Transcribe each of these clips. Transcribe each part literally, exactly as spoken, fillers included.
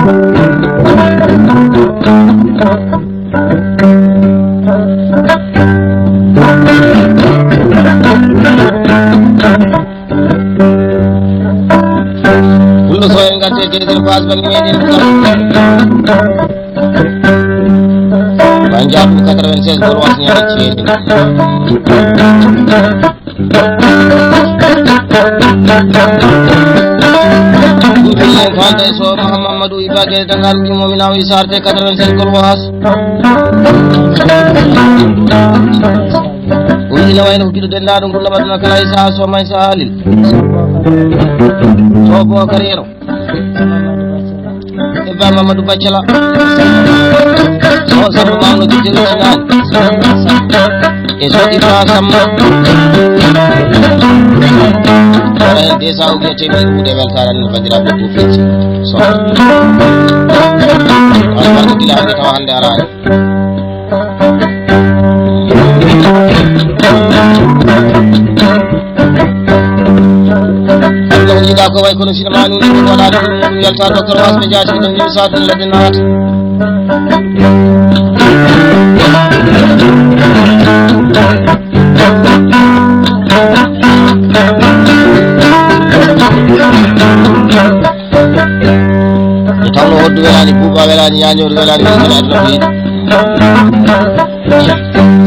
Pullo so en ngarti e deuxième phase bangi meɗen. Ba jaabu quatre-vingt-seize gol wasñaade ceeni. Ɗum fini en faalde so Mahamadou Ibage dangal mimo mi nawi sarte quatre-vingt-seize gol was. O ina wayno ko giɗo denndaɗo ngurndan aduna kala e saha so may so halil. So Bokar Yero. E Ba Mamadou Baccala. O Samba Mawno Gidde Wetinaani. E so Ibra Samba. Wala en desa o wiya temin ɗum de weltaare amin banndiraaɓe ɗo fecci. So. Albarka gila hannde tawa hannde araani. Ɗum yiɗa ko way kono sino mani ɗum waɗa ɗum ɗum yalta docteur wasɓe jaati ɗum yimsa ɗum ladde naata. Nde tawno hoddu welani, buuba welani, ñañoru welani, welani aduna ko yiɗi.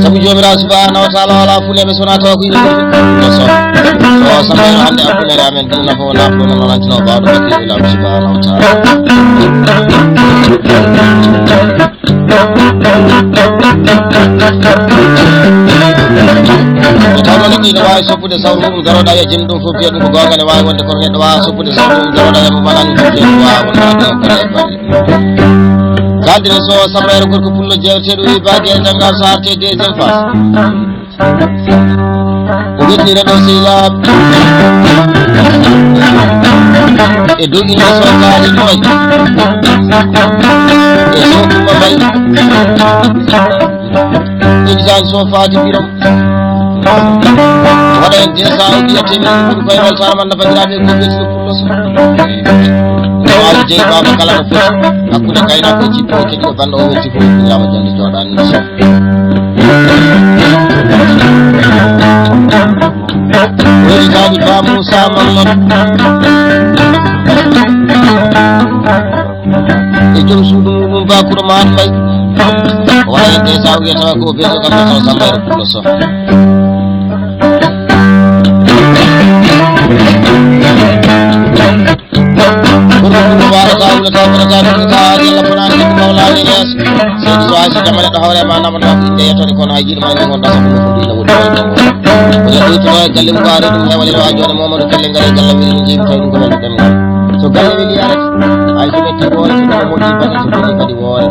Sabu Joomiraaɗo subhanahu wa taala wala funeeɓe sona tawa ko yimɓe no so so sambayno hannde hakkunere amen dina nafa wona ko non nantino bawɗo bakkiɗo Laamu subhanahu wa taala. Taw noon ɗi no waawi soppude sawru mum daroɗa yo jin ɗum fof fiya ɗum ko goonga ne waawi wonde kono neɗɗo waawa soppude sawru mum daroɗa yo mo manani ɗum fiya ɗum waawa wonde adda ko e baɗi. Kandine so sambayre gorko pullo jeewteɗo wi baage e dangal so arte deuxième phase. O weddira ɗo sila e dow inde sokaji ɗoy e sokuba bay. Ejjan so faati birom. Waɗa en desa o wiya temin ɗum koye weltare man no bandiraɓe ko ɓesɗo pullo so. Wawi jeyi baba kala no foti. Hakkunde kayna ko jippo kedi o banda o wetti fof ñama jonde joɗani so. Woni kadi ba Moussa Mamadou. E joom suudu muɗum ba Kourmane Mbaye. O waɗa heen desa o wiyata ko o beɗo kam ko Samba Yero Pullo Sow. Kono ɗum warata wulata warata ɗum ka yalla fanaani ko mawlaani yeeso. Seydi Sow hay so jamma neɗɗo hoore ma namata ko inde yettode kono hay jiiɗo ma ene wonda sabu ɗum ɗum ina woni. Ko ɗum ɗum ɗo e galle mum ko ari ɗum hewale ɗo ha jooni Mamadou Galle ngal e galle weli no jeeyi tawi ɗum ko welde ɗemngal. So galle weli arata. Hay so ɓe tawi woore so ɗum moƴƴi baɗi so moƴƴi baɗi woore.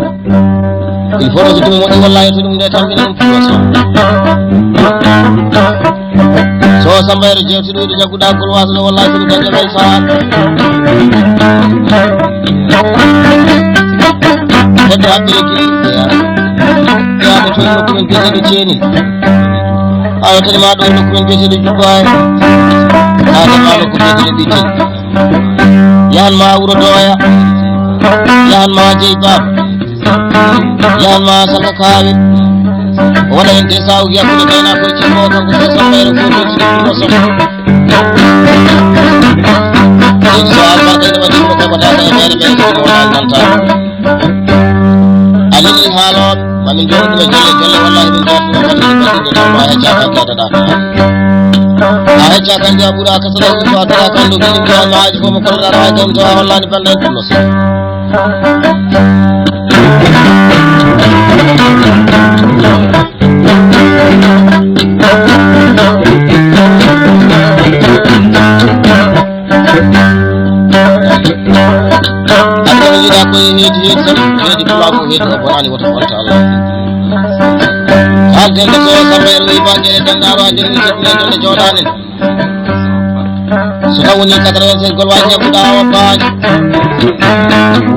Il faut so ɗum moƴƴi walla yeto ɗum nde tambinan plus. So Samba Yero jeewtiɗo ɗo jagguɗa gol wasno walla ɗum dañde men fa. Fodde hakkille kili. Yaade to nokku men biyeteɗo ceeni. Awa tani ma ɗo nokku men biyeteɗo Jubbaay. Awa tani ma nokku biyeteɗo Ɓitin. Yahan ma wuro Doya. Yahan ma Jeyi Baba. Yahan ma Saka Kaawe. Waɗa heen desa o wiya ko gayna ko cimmo kanko so Samba Yero ko ɗo cimmo so. Insa Allah kay no waɗi ko ko tata e mere men ko wala nanta. Alili haalo mamin jooɗi ɗo jolle jolle wallahi min jooɗi ɗo walla min jooɗi ɗo ma hecca kan jadada. A hecca kan jabuɗa ka sala ko a tara kan ɗo min ko ma haji ko mo ko dara ma gam to a hollani banda ɗum no. Aduna yiɗa koye heedi heedi tan, heedi pulaar ko heedi o bonani woto wonta Allah. Haalde nde so Samba en wi baɗe e danndaaro a jonni joɗɗinande joɗani. So taw woni quatre-vingt-seize gol waji jagguɗa o baaji.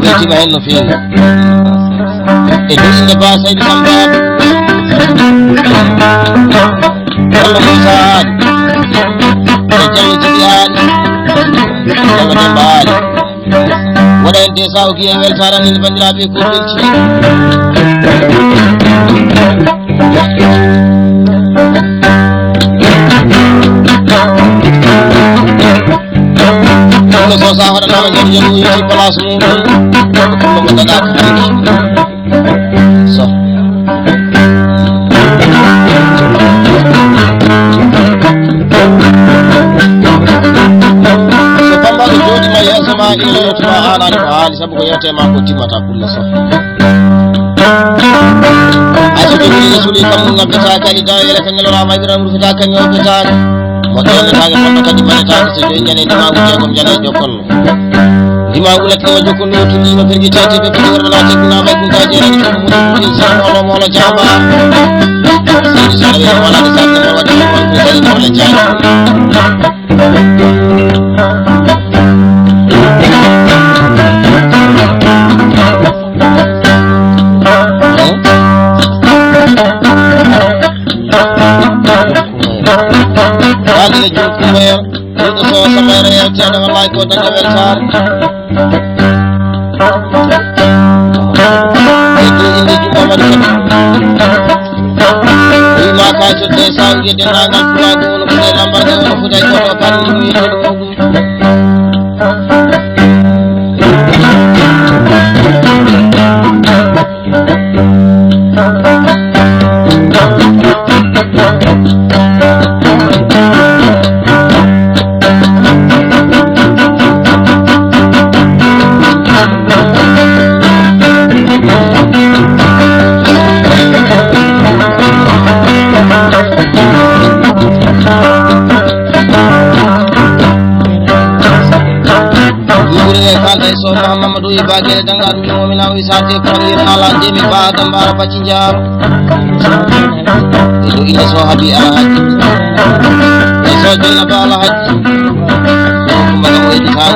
Wetima hen no feewi. E dow inde ba Saydu Samba. Walla Moussa Aali. E Jallo Jibi Aali. Jallo Demba Aali. Waɗa heen desa o giye weltaare amin banndiraaɓe ko belti. Ɗum no Sosa hoɗanaama jam jam o yetti place mum. Ɗum no daɗa. So. So Bamba ɗo jooɗiima yeeso ma, ina yettuma, a alaani ko haali, sabu ko yewte ma ko timmata, Pullo Sow. Ay so ɓe wuli suli kam, ngabbata ka ida, yele ka ngelora ma, ibra murfata ka ngewfata. Mo tawletaake, fotto kadi manetaake, so joyi jane, ndimaagu jeegom jane, jokkol. Ndimaagu lakkima jokkol, no tuli, no fergi tete, ɓe foti worɓe laate, kuna may kunta jeere, ni ko mutum, mutum, sa molo, molo, jamba. Sidi sara ɓe, wala de sa, wala de sa, wala de sa, wala de sa. Dal e jom kumoyo, ɗum ɗo so samayra yewti aɗa wallahi ko daña weltaare. E dow inde Jumma Madu Kadi. Wima ka jodde sawi e dendagal pulago wono ko e lambarɗe wono fota e goto parni wiide ɗum. Yimɓe ɓe kalda e Sow Mamadou Iba Guèye Danga ɗum o mina o wisate kono yirnala jemi ba Dambara Bacci Diaro. E ɗo inde Sow Habi Alhaji. E Sow Dieynaba Alhaji. Ɗum ko magam o yidi tan.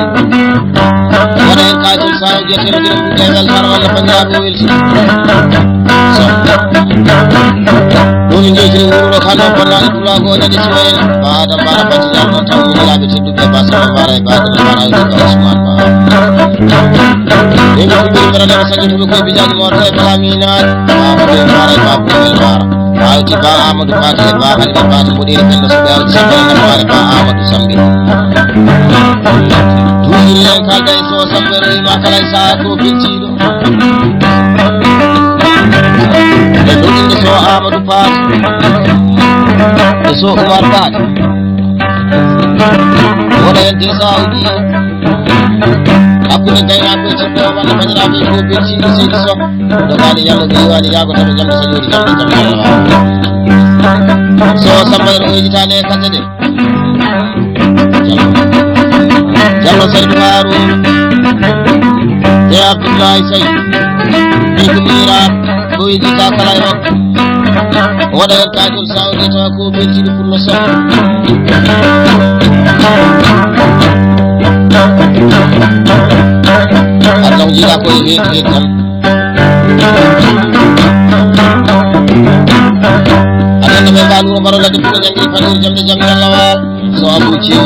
Waɗa hen kajum sa o jiyateno jira ɗum ƴeegal tan walla banndiraaɓe o welti. So. Ɗum min jeytiri wuuro ɗo kan ɗo bonnani pulago o ñande simayel. Ba Dambara Bacci Diaro ɗon tan woni laaɓe tedduɓe. Ba Samba Bara e Ba Dara Bara e Ba Ousmane Ba. Min ko ɓe ɓe ɓe sañi to ɓe koye bijaji mo to e Bala Mina. Ba Ba Bara e Ba Ba Bara. Ba Uti Ba Amadou Ba e Ba Halima Ba to Mboɗeeri Penda Suɓe Awdi Samba e Nafaare Ba Amadou Sambi. Toujours en kalda e so Sambe rewima kala e saha ko beltiɗo. E ɗo inde so Amadou Ba. E so Oumar Ba. Wona hen déjà o jii hakkunde gaynako e ceddo walla bandiraɓe ko beltiɗo seydi Sow. Dogaali yalla ɓe yiwani yaago taɓa jande sañoji jande jande yalla. So Samba en o yejitani e katte ɗe. Jallo Seydi Harun. E Abdoulaye Sey. Ɓe ko miira ko yejita kala e makko. Waɗa hen kajol sawde tawa ko beltiɗo pullo Sow. Adna ko jiiɗa ko e heedi heedi tan. Aɗa annda ɓe mbaɗa wuro mbaɗa ladde ɗum ko jangiri fanir jamde jamde Allah waal. So Abu Ceew.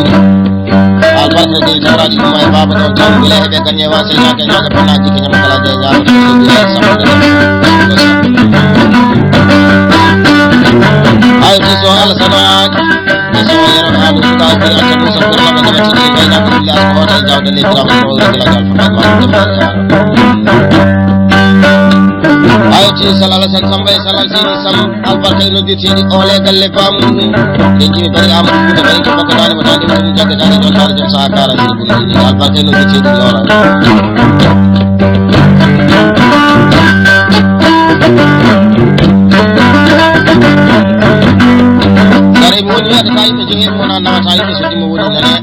Albarka de tawraji ɗum e baba ɗo tan bila heɓe ganye wa sey nata nata fana jike nyama kala de nyama. Ay ti so Allah sana. So yero na abu ta ko ya ta ko so ko na ko ti bayna ko la ko ta jawde le dram ko la gal fa ma. Ay ti sallallahu alaihi wasallam. Albarka e noddirteeɗi ole galle baamu ɗum. Ɓe jimi bari Amadou Fouta bari ko bakko dande mo dande mo ɗum jagga dande ɗon dande jom saha kara sini bulu ɗum. Albarka e noddirteeɗi ɗi ora. Dare mi woni wiyaɗa ka yimɓe jogi mo na nawata yimɓe so dimo woni nane.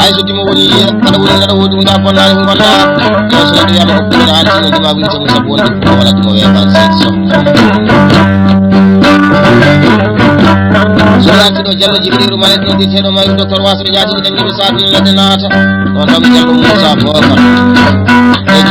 Ay so dimo woni yiyata, aɗa woni aɗa wodi ɗum da bonnani ko gonda. Yo so neɗɗo yiyama ko ɓuri na hanti no dima wiyte mo sabu wonde ko wala dimo weeɓa seydi Sow. So lanti ɗo Jallo Jibrilu Malik no biteɗo mayu docteur Wasɓe Jaati ɗen ngiɓe sabi ladde naata. On ɗo mi Jallo Moussa Bokar. E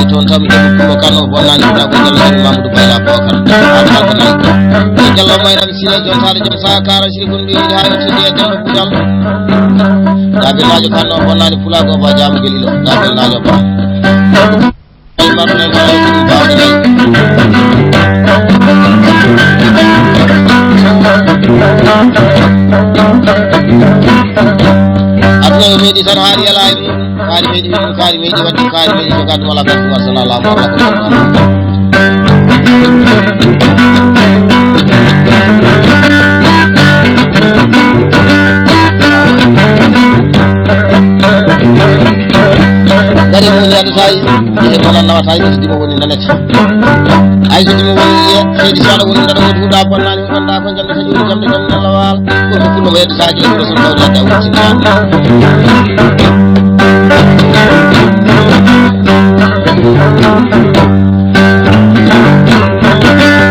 Ɓaali toon taw mi heɓi Pullo Kano, bonnaani ko Daago Jallo, Sëriñ Mamadou Bayla Bokar. Haa Bokar Kano. E Jallo Mayram Sila, Joom Saare, Joom Saakara, Sila Gonɗo Yiɗi haa yettude e Demba Bujal. Daabel Naajo Kano, bonnaani Pulaagu Abba Jaamugel Ilo. Daabel Naajo Ba. Aduna yo meeɗi tan haali yalaa e mum. Kaari meeɗi mum, kaari meeɗi wadde, kaari meeɗi jogaade wala kadi wassalaamu aleykum. Gari mum yaade tawi, e wala nawata, e dimo woni nanati. Ay so dimo woni, e seydi Sala woni nana woni huɗa bonnani. Ganda ko jamde ko juri jamde jamde Allah wala. Ko ko kullo wayde saji ko so tawde da wuti.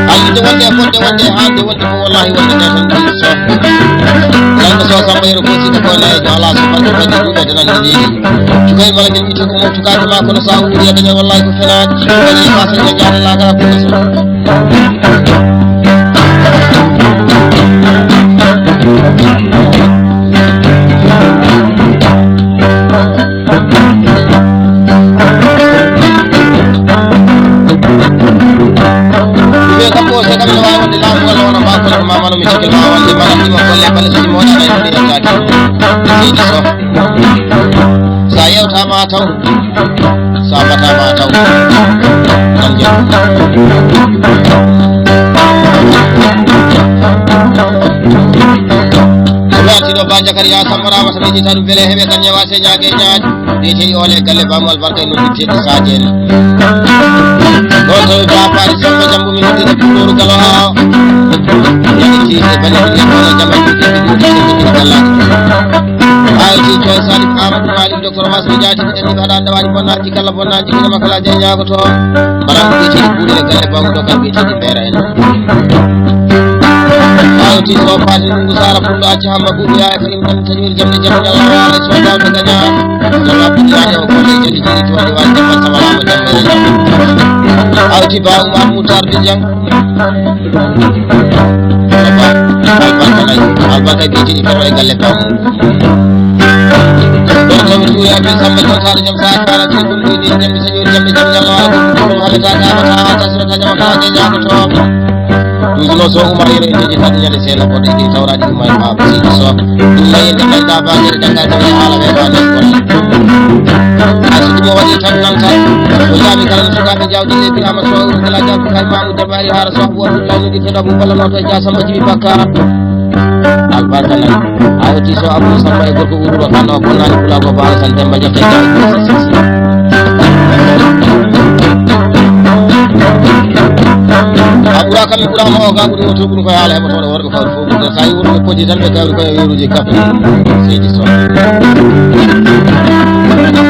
Alde wonde, wonde, wonde, hande wonde ko wallahi wonde da tan so. Ganda so samba yero ko si ko na e Allah so ko ko ko da nan ni. Ko e mala ni to ko mo to ka ma ko sa wuri da wallahi ko fena. Ko ni ma sa ni jara la ga ko. Ɓe kam ko se kam no waawde laamu walla wona maa kono maa mano mi sikki maa wonde mala ɗimo golle bale so ɗimo wona ay woni e jaaki. Seydi Soh. Sa yewtama taw, sa batama taw. Tan jam. Ko wiyatiɗo Ba Jakariya Samba Rama so ɓeydi tan bele heɓe tan ñawa se ñaage ñaaji. Ɓeyteni ole galle Bamo Albarka e noddi teddi Sadio en. Ɗo tawi Ba Paris Samba Jambo mi noddi e Bullooru Galo Awa. Ɓeydi e balle ɗiɗi e ole galle Bullooru Galo Awa. Ayo ci coy Salif Amadou Malick Docteur Mas mi jaati mi ɗenni mbaɗa ndawaaji bonnaaji kala bonnaaji ina makala je ñaagoto. Mbaɗa ko ɓeyteni buuɗe e galle Bamo Dokar ɓeyteni Beera en. Ayo ci so paati ɗum ko Sara Fullo acci Hamba Buuɗu Yaaya ko ɗum tan taƴoori jamde jamde Allah waala e soodaaɓe gaña. Jalla Abdullahi o golle jali jali to waɗi waɗi jamma sama lama jamma e jamma. Ayo ci Ba Umar Mutar Bijang. Albarka lay, albarka ɓeytini kama e galle Bamo. Ɗon tawi tuuya ɓe Samba Jom Saare Jom Saare Kala Jom Ɗum ɗum ɗum ɗum sañi jam jam jam wala ɗum ɗum wala ta ta ta ta sura ta jam ta ta jam to. Ɗum so Umar yere ɗum tan ñande seeɗa ko ɗum tawraɗi ɗum may ma ko si so. Ɗum lay ɗum may da ba ngere danga da hala be ba ne ko. Asiti mo waɗi tan nan tan. Ko jami kala sukaaɓe jawdi e Birama Sow kala jam kala ma Jaɓɓaari hara so Abu Abdullahi no ɗi feɗa mo balla noto e jasamba jibi bakka. Albarka nan. Ayo ti so Abu Samba e gorko uru ba kanno ko nani kula ko ba san demba jafe. Abura kam mi kula mo ga buri to buri ko hala e mo to worko ko ko ko sai wuro ko di tan be ka ko e wuro je kafe. Seydi Sow.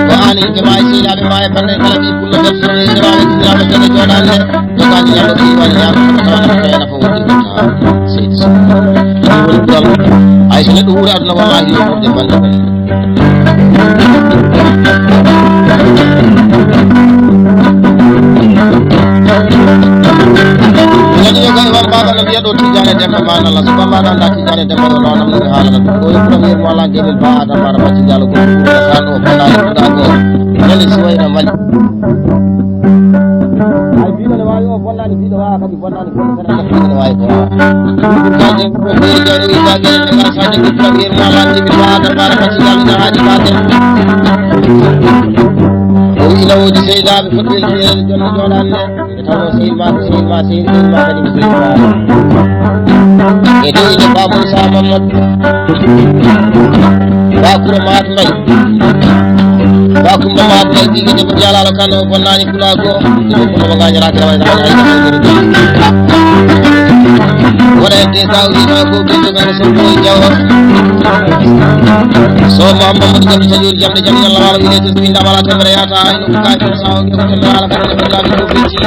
Ko ani jama'i sila be ma e bande kala bi kullo be sura e jama'i sila be jama'i jodande. Jogaani Yalla ko iwani yaama ko tawana ko kayana ko woni ko taa seydi so. Ɗum woni ɗum. Ay so neɗɗo wuuri aduna wallahi yo wuurde bannde mum. Nani yo kay wan baba no mbiya ɗo Tijane Demba manalla so bamba ɗan da Tijane Demba ɗo ɗo namni haalana ɗum ɗo yo premier mo ala gemel ba adam mara ma Tijalo ko ɗum ko kano ko kano ko nani si wayna mali. Ay biɗo ne wawi o bonnani biɗo wawa kadi bonnani ko tan biɗo ne wawi ko wawa. Kaje ko beri jani wi ba beri ne ma saje ko tan beri ma la ni bi ba da bara ka ci dal na haji ba de. O wi na wodi sey da be fotbe ni jonne jonan ne. Tawo sey ma sey ma sey ma kadi sey ma. E do ina ba Musa Mamad. Ba kuro ma mai. Ba Kumba Ba Abdoulaye Bigué Debbo Jalalo Kano bonnani Kulago. Ko Kumba Ba Gaño Rakira Wayna Wayna Wayna Wayna. Wona e desa o wiima ko Bento Kano so ko Jawo. So Mamadou Gambi Tajour jamde jamde Allah wala wile to winda wala temre yata ay no ka ko sa o ko temre wala ka temre wala ko fiti.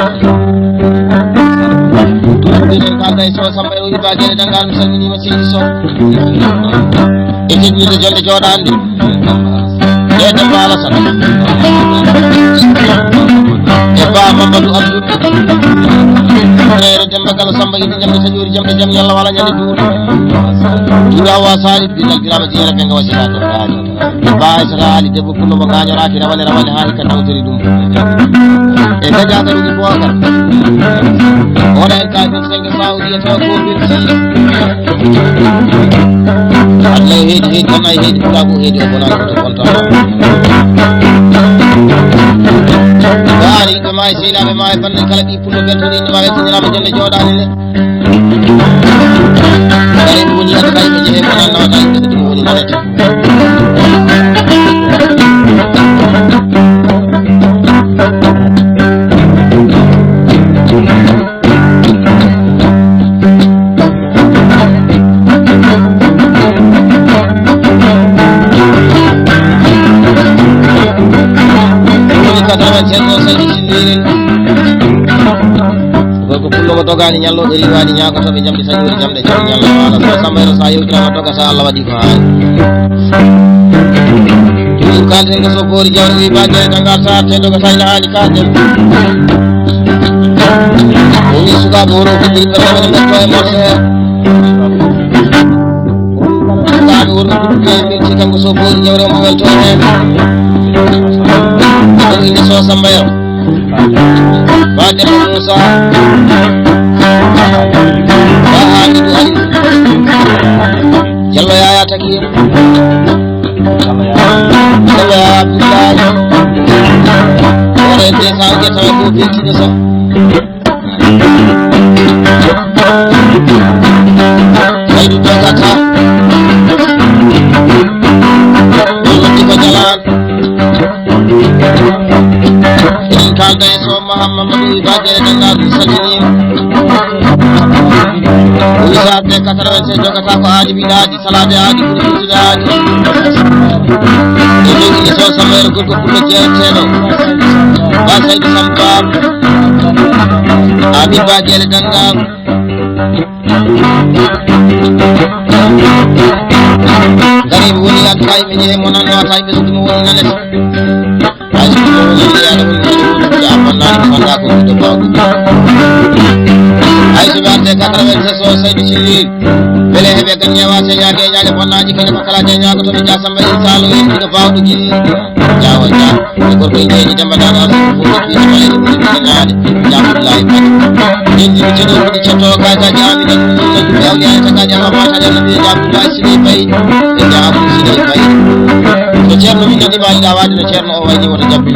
Ɗum ko Samba e o wiɓa gere dangal mi salminima Seydi Sow. E teddinirde jonde jooɗaande nde. Nde Demba Alassane. E Ba Mamadou Abdou. Frère Demba Galo Samba Idi Jamde Saƴoori Jamde Jam Yalla Wala Ñande Duuɗi. Duuɗa wa Salif Bidal Birama Jeere Benga Wasila Demba. Ba Aysata Ali debbo pullo mo gañoraaki rawale rawale haali ka tawtori ɗum. E gajagaruji Bokar. Wona en ka ɗum senge Saudi e taw ko ɓirti. Allah heedi heedi tan ay heedi pulago heedi o bonani ko konta. Waari ɓe maayi seylaɓe maayi bande kala ɓi pullo belto ni ma wettinirama jonde jooɗani ne. Kala en woni yadda kala ɓe jehe ko nan nawata yimɓe ko ɗum woni nanata. Woni ka tawa ceerno Saydu Silliri. Gorko pullo mo dogani ñallo ɓe riwani ñaagotoɓe jamɗi sañori jamɗe jam ñallo wala so Samba Yero sa yewtirama dogata Allah waɗi ko haali. Toujours kalten ko so boori jawre wi bajere dangal sa te dogata ina haali kalten. Woni sukaɓe woro ko ɗiɗi ɓe ɓe ɓe ɓe ɓe ɓe Sukaaɓe worɓe ɓe min ci kanko so boori jawre mo welto heen. Ɗum inde so Samba Yero. Ba Demba Moussa. Ba Hamidou Ali. Jallo Yaya Taki. Jallo Yaya Abdoulaye. Wala en desa o ƴetta ko beltiɗo so. Saydu dogata. Ɗum ko jalan. Eɗen kalda e so Mahamadou Ibadere Dangar salmini. Wisa de quatre-vingt-sept dogata ko aadi biɗaaji. Salade aadi ɓuri ɓurtude aadi. E jogi so Samba Yero gorko pullo jeeteɗo. Ba Saydu Samba. Amin Ba Jeele Dangal. Gariiɓe woni adduɗa yimɓe jehe mo nan nawata yimɓe sukki mo woni nanete. Ay so ɗum woni yaade woni woni woni ya bonnani ko fanda ko ɗo bawɗo. Ay so ɓe arde quatre-vingt-seize o Saydu Silliri. Bele heɓe gan ñewa se ñaage ñaage bonnaji kene ko kala de ñaago to ɓe ja Samba Yero Salo en ɗo bawɗo jini. Jawo ja. E gorko e jeeji Demba Dada so ko ko ki male ko ni ñaade. Jawo lay kadi. Jindi mi cedo ko ceto ka ka jami dan ko ko awliya ta ka jama mata dan mi ja ko ba sidi bay. E ja ko sidi bay. Ko ceerno min nani ba ila wadi no ceerno o wayni woto jabbi.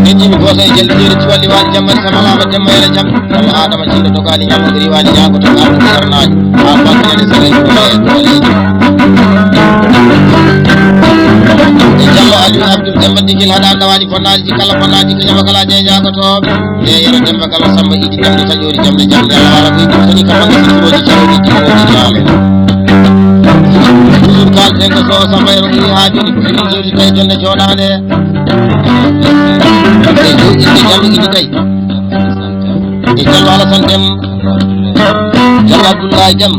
Min jimi gooto e jelle jeeri cuwalli waali jammari samalaama jamma yere jam. Alla Adama jiiɗo dogaani ñamooɓe riwaani ñaagoto ka ko sarnaaji. Haa baŋŋe ñande sere ko e ko leeji. E Jallo Aliou Abdoul Demba Digil haɗa nawaani bonnaali ji kala bonnaali ko ñama kala je ñaagotooɓe. E yero Demba Galo Samba Idi Jamde Taƴoori Jamde Jamde Alla wala ko Idi Soni ka baŋŋe sirooji jawdi jawdi jaale. Toujours kalten ko so Samba Yero ɓuri haajuni ko ɗum jewti tawi jonde jooɗaande. E dow inde Jallo Idi Gay. E Jallo Alasan Dem. Jallo Abdoulaye Dem.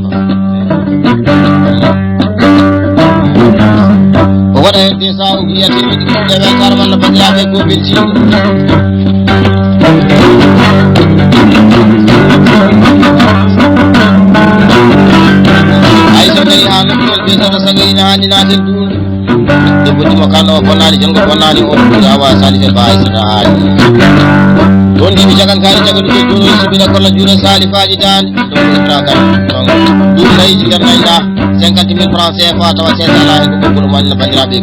O waɗa heen des fois o wiya te ɗum ɗe weltaare walla banndiraaɓe ko belti. Ay so tawi haa nokkuwol be sata saga ina haani naaten duunde. Debbo dimo kan o bonnaani, janngo bonnaani, o ɗum awa salife ba ay sata aali. Ɗon ndi mi jagan kaari jaga ɗum ɗum subida kolla juuɗe salifaaji daande. Ɗum ɗum nayi jigan nayi ɗa. Cinquante mille francs C F A tawa C F A ala e ko ɓoggol mo anna banndiraaɓe.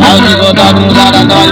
Awdi so ta ɗum saɗa ndawal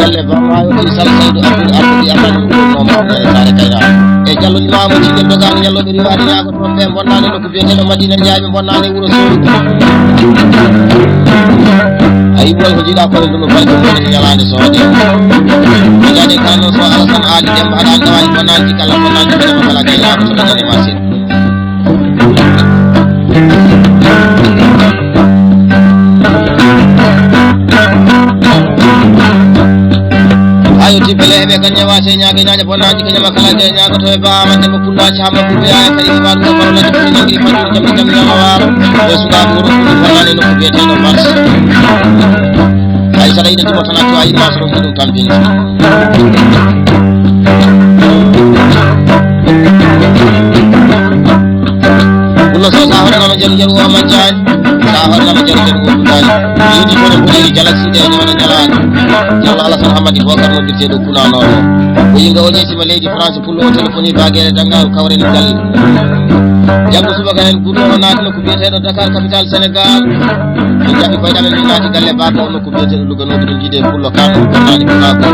galle Bamaayo, ɗi Sala Saydu Abdul Abdul Aman ɗum ɗo mo e Saare Kayra. E Jallo Imaamu Cigel Dogaani Jallo ɓe riwaani yaago toon ɓe bonnaani nokku biyeteeɗo Madina Njaaɓe bonnaani wuro Soodu. A yiɓɓol ko jiiɗa kono ɗum no balɗe ɗum woni ñalaande soode. Ñalaande kala noon so Alasan Aali Demba haɗaani ɗawaani bonnaanji kala bonnaanji kala kala kala kala kala kala kala Ayo ti bele ɓe kan ñawa se ñaage ñaaje bonnaji ke ñama kala ke ñaago to e ba ma dem pulla ci hamba bu ya kay ba do ko la ci ñaagi fa jur jam jam ya wa e su ga bu ru ko la ne no ko bete no mars ay sa dai da to tan to ay ma so ko tampin Kulla so sa hoɗanama jaru jaru o man jaani. Sa hoɗanama jaru jaru o man jaani. Yidi kono ko yidi jala side e ñono jala. Jalla Alasan Hamadi Bokar no biteɗo kuna nono. Ko yinga o jesima leydi France pullo o téléphone bagere dangal kawre ni gal. Jaggo subaka hen guddo o naatno ko biyeteɗo Dakar capital Sénégal. Min jaɓi koyɗamen min naati galle baba o nokku biyeteɗo Luganoɗo min jiide pullo kan o bonnaani pullo ko.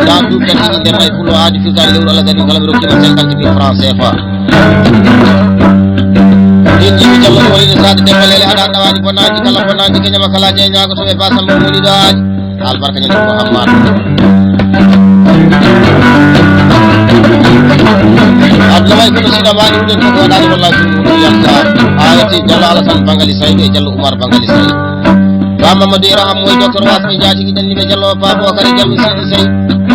Nda duuɓi tati ɗi nder ay pullo aadi firgal lewru Allah gadi kala mi rokkima cinquante mille francs C F A. Ɗin jibi jallo ko woni saade debbo lele haɗa ɗawaani bonnaji kala bonnaji ke ñama kala je ñaago to e basam mo woni ɗo aadi. Albarka ñande Muhammad. Abdoulaye kono sida mani ɗum ko waɗaade wallahi ɗum yalta. Ayati Jallo Alasan Bangali Saydu e Jallo Umar Bangali Saydu. Ba Mamadou Ira Hammoy docteur Wasɓe jaatigi ɗen niɓe Jallo Babo Kare Jallo Sidi Sey.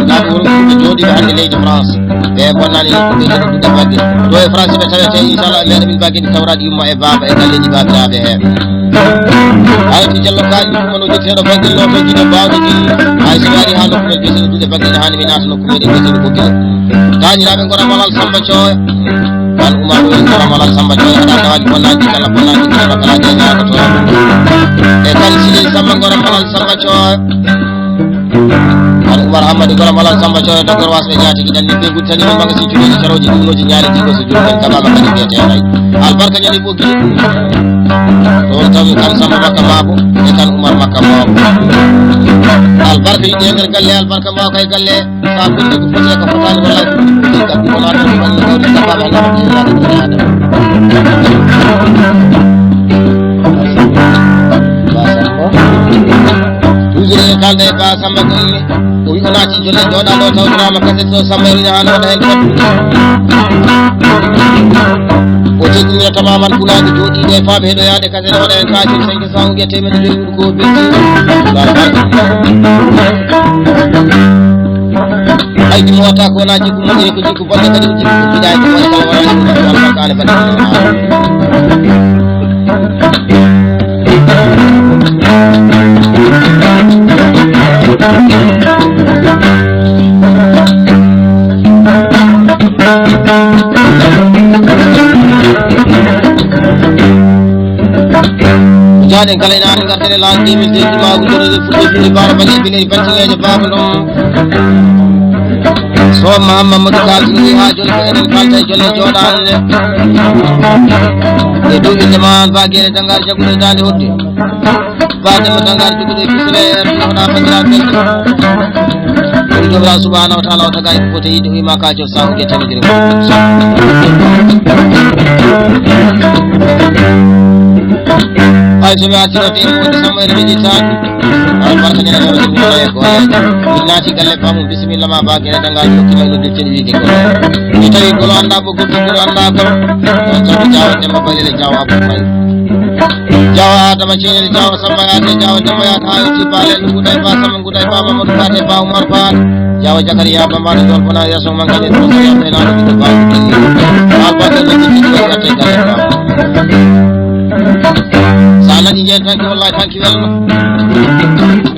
Naaɓe wuro ɓe jooɗiiɓe hannde leydi France. Ɓe bonnani ɓe jooɗi duɗe bagge. Ɗo e France ɓe tawete inchallah meɗa min bagge ɗi tawraɗi yumma e baaba e galleji babiraɓe he. Ayati Jallo kaji ɗum no ƴetteɗo bagge no to jiɗo bawɗo ɗi. Hay so waɗi ha nokku men biyeteɗo duɗe bagge ne hani mi naata nokku meɗen biyeteɗo Boggila. Tañiraɓe gora malal Samba Coy. Kan Umaru en gora malal Samba Coy aɗa tawani bonnaji kala bonnaji kala kala je ñaago to. E kan sidi Samba gora malal Samba Coy. Kan Umar Hamadi gora malal Samba Coy docteur Wasɓe jaatigi ɗan ni ɓe guttani ɓe maga si cuɗeji caroji ɗumnoji ñaali jigo so juɗo en kabama kadi mbiyete ray. Albarka ñande Boggila. Ɗon tawi kan Samba Makka Mabo e kan Umar Makka Mabo. Albarka yiɗi e nder galle albarka mako e galle. Sa ɓurti ko foti e ko fotaani wallahi ko ɗum ɗum ɗum ɗum wona ɗum ɗum ɗum ɗum ɗum ɗum ɗum ɗum ɗum. Toujours e kalda e ba Samba ko inni o wi o naati jolle jooɗaɗo tawtorama kaset ɗo Samba e ruña hano waɗa hen fot. O teddinira tamaman kulaɗo jooɗiɗo e faaɓe heɗoyade kaset waɗa hen kacol cinq cent ou bien temedde joyi. Ko belti. Ay ɗum wata ko wona jikku moƴƴere ko jikku bonde kadi ko jikku ko jiɗaji ko woni kala wona jikku ko albarka ale baɗi. Jaaɗen kala ina aɗa ngartene laal deux mille deux ma wujorede fulɓe fulɓe baara baɗe bile bantaleeje baaba ɗum. So Mahamma Mamadou Kal ɗum wi haa jooni ko enen kalta e jolle jooɗaande. E duuɓi jaman ba gere dangar jaggude daande hodde. Ba demma dangar jaggude fisre nawna bandiraɓe. Ko Joomiraaɗo subhanahu wa taala o tagay ko fote yiɗde o wima ka jo sawo ge tamidire. Ay so mi artirode e mo samere mi tan. Albarka ñande ɗo ɗum ɗo e ko min naati galle bamum bisimilla ma ba gere dangal jokki ma ɗo duttin wiide ko mi tawi golo annda ɓoggol ɓoggol annda golo on tan jawa demba balele jawa abou fay jawa adama ceñel jawa samba yaade jawa demba yaade ha yetti bale ɗum guɗay ba samba guɗay ba mamadou fate ba oumar fat jawa jakariya bambaɗo jol fona yesso mangane to so yamɓe naɗo ɓiɗɗo ba albarka ɗo ɗiɗɗi ɗo yatte galle ba sa naɗi jeen tanki wallahi tanki welno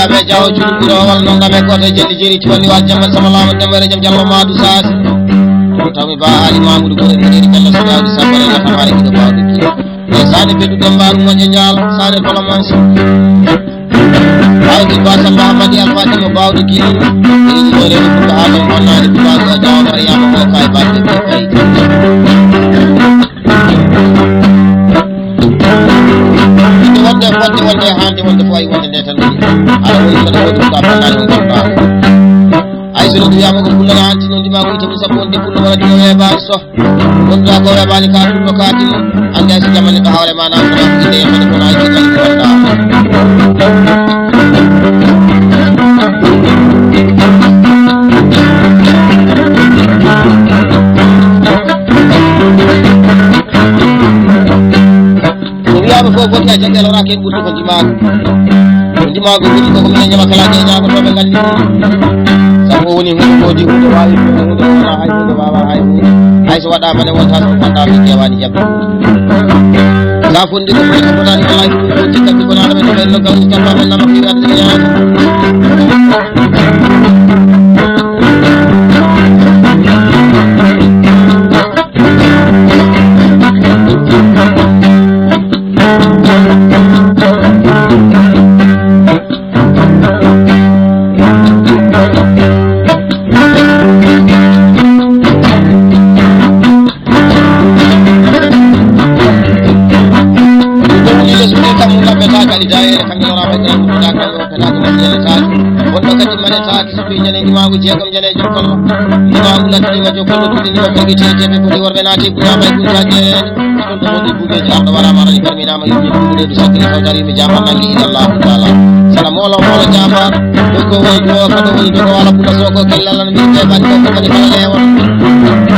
Nonɗa ɓe jawo cuɗi ɓuro walla nonɗa ɓe goto e jelle jeeri tiwandi wa jamma sama lama demere jam jallo madu sasi. Ko tawmi ba Ali Mamoudou Bouré mi jeeri jalla so jawdi sabare la tamare giɗo bawɗo ki. E sani ɓe ɗuɗe mbaru moƴƴo ñaal sare kolomansi. Awdi ba samba Amadi Alfati mo bawɗo ki. Iri ɗo rewi ko adam bonnani ko ba ko jawo Mariama ko kay ba ko kay. Wonde wonde wonde hande wonde fo ay wonde nde tan woni. Ala woni ko ɗo ɗum ka banngal ɗum ɗon ɗo. Ay so ɗum wiyama ko kullana hanti noon ndima ko itamu sappo wonde kullo wala ɗum weɓa so. Wonda ko weɓani ka kullo ka ɗum. Ande ay so jamani ɗo hawre ma na ko inde yamani ko na ay ko wonda. Ko wiyama fof gonɗa jagge aloraka en ɓurti ko ndimaagu. Ko ndimaagu woni koko minen ñama kala jeñago to ɓe nganndi. Sabu o woni hunde moodi hunde wawi hunde hunde wona hay hunde wawa hay hunde. Hay so waɗa mane wonta so wonta min kewani jaɓɓe. Sa fondi ko foti ko fotani ko laaj ko jikka ko nana men men no gawu tan men nana ko yirata jeñago. Wonɗo kadi manetaaki, so ɓe ñande Maagu jeegom jane jokkol. Limaagu lattiima jokkol, ɗuɗɗi ɗiɗi ɓe ɓogi teete ɓe ɓogi worɓe naati, ɓuyaama e ɓurtaaji en. Ɗum ɗo woni bugeeji arɗo waraama, rajo Barminaama, yimɓe ɓurɓe reedu sakkiri sawtari, mi jaama nangi ila Allahu taala. Sara moolo moolo jaama, dogo woni ɗo, kado woni dogo wala ɓula soko, kella lan mi jeeɓani ko ko woni kala leewol.